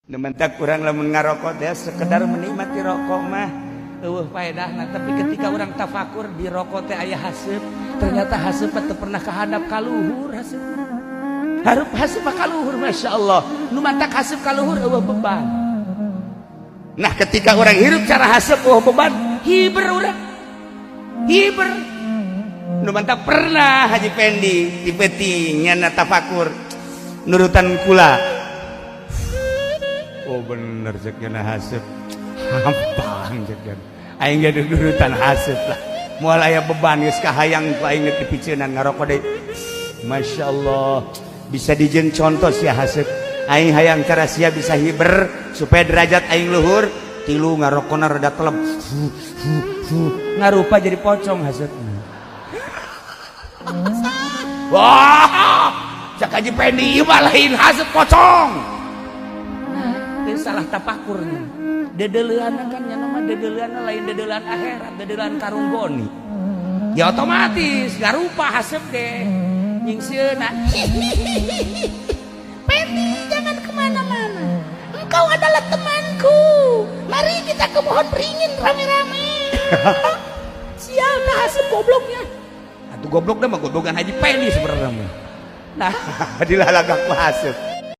Nu matak urang lamun ngarokok teh sekedar menikmati rokok mah euweuh faedahna, tapi ketika urang tafakur di rokok teh aya haseup, ternyata haseup teu pernah kahandap ka luhur. Haseup harup, haseup mah ka luhur, Masya Allah. Nu matak haseup ka luhur, euweuh beban. Nah, ketika urang hirup cara haseup euweuh beban, hiber urang, hiber. Nu matak pernah Haji Pendi di peuting nyana tafakur nurutan kula. Oh bener, cek nyana, haseup hampang. Cek nyana, aing ge nurutan haseup lah, moal aya beban. Geus kahayang ku aing dipiceunan ngarokok deui. Masya Allah, bisa dijieun contoh sia haseup. Aing hayang cara sia bisa hiber supaya derajat aing luhur. Tilu ngarokona rada telep, ngarupa jadi pocong haseupna. Wah, cak Haji Pendi, ieu mah lain haseup, pocong. Nah, itu salah tapakurnya. Dedeulean kan nya mah, dedeulean lain dedeulean akhirat, dedeulean karung goni. Ya otomatis ngarupa haseup ge nyingseuna. Pendi, jangan kemana-mana. Engkau adalah temanku. Mari kita ke pohon beringin rame-rame. Sial, nah haseup gobloknya. Atuh goblok dah mah goblokan Haji Pendi sebenarnya mah. Nah, dilalagak ku haseup.